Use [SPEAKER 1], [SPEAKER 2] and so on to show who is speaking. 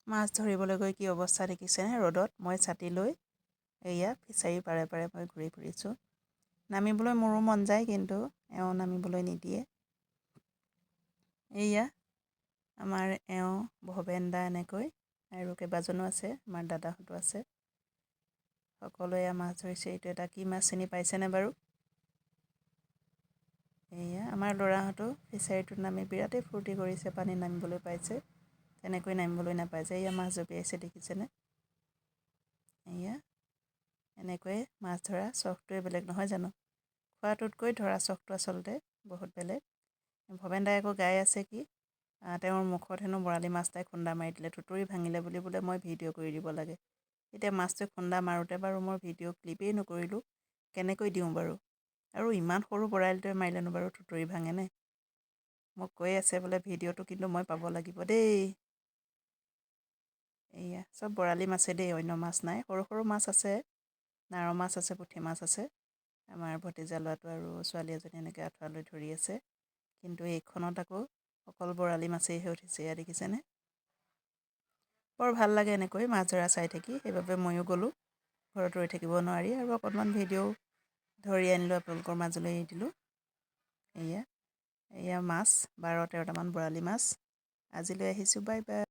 [SPEAKER 1] মাছ ধৰিবলৈ গৈ কি অৱস্থা দেখিছেনে? ৰ'দত মই ছাতি লৈ এয়া ফিচাৰীৰ পাৰে পাৰে মই ঘূৰি ফুৰিছোঁ। নামিবলৈ মোৰো মন যায়, কিন্তু এওঁ নামিবলৈ নিদিয়ে। এয়া আমাৰ এওঁ, ভৱেন দা, এনেকৈ আৰু কেইবাজনো আছে, আমাৰ দাদাহঁতো আছে। সকলোৱে এয়া মাছ ধৰিছে। এইটো এটা কি মাছ, চিনি পাইছেনে বাৰু? এয়া আমাৰ ল'ৰাহঁতো ফিচাৰীটোত নামি বিৰাটেই ফূৰ্তি কৰিছে। পানীত নামিবলৈ পাইছে, তেনেকৈ নামিবলৈ নাপায় যে। এয়া মাছ জঁপিয়াইছে, দেখিছেনে? এয়া এনেকৈয়ে মাছ ধৰা চখটোৱে বেলেগ, নহয় জানো? খোৱাটোতকৈ ধৰা চখটো আচলতে বহুত বেলেগ। ভৱেন দাই আকৌ গাই আছে কি, তেওঁৰ মুখত হেনো বৰালি মাছ এটাই খুন্দা মাৰি দিলে, থুঁতৰি ভাঙিলে বুলি বোলে মই ভিডিঅ' কৰি দিব লাগে। এতিয়া মাছটোৱে খুন্দা মাৰোঁতে বাৰু মই ভিডিঅ' ক্লিপেই নকৰিলোঁ, কেনেকৈ দিওঁ বাৰু? আৰু ইমান সৰু বৰালিটোৱে মাৰিলেনো বাৰু থুঁতৰি ভাঙেনে? মোক কৈ আছে বোলে ভিডিঅ'টো কিন্তু মই পাব লাগিব দেই। এয়া চব বৰালি মাছে দেই, অন্য মাছ নাই। সৰু সৰু মাছ আছে, নাৰ মাছ আছে, পুঠি মাছ আছে। আমাৰ ভতিজা ল'ৰাটো আৰু ছোৱালী এজনী এনেকৈ আঁঠুৱা লৈ ধৰি আছে। কিন্তু এইখনত আকৌ অকল বৰালি মাছেইহে উঠিছে। এয়া দেখিছেনে? বৰ ভাল লাগে এনেকৈ মাছ ধৰা চাই থাকি। সেইবাবে ময়ো গ'লোঁ, ঘৰত ৰৈ থাকিব নোৱাৰি, আৰু অকণমান ভিডিঅ' ধৰি আনিলোঁ, আপোনালোকৰ মাজলৈ এৰি দিলোঁ। এয়া এয়া মাছ, 12-13টামান বৰালি মাছ। আজিলৈ আহিছোঁ, বাই বাই।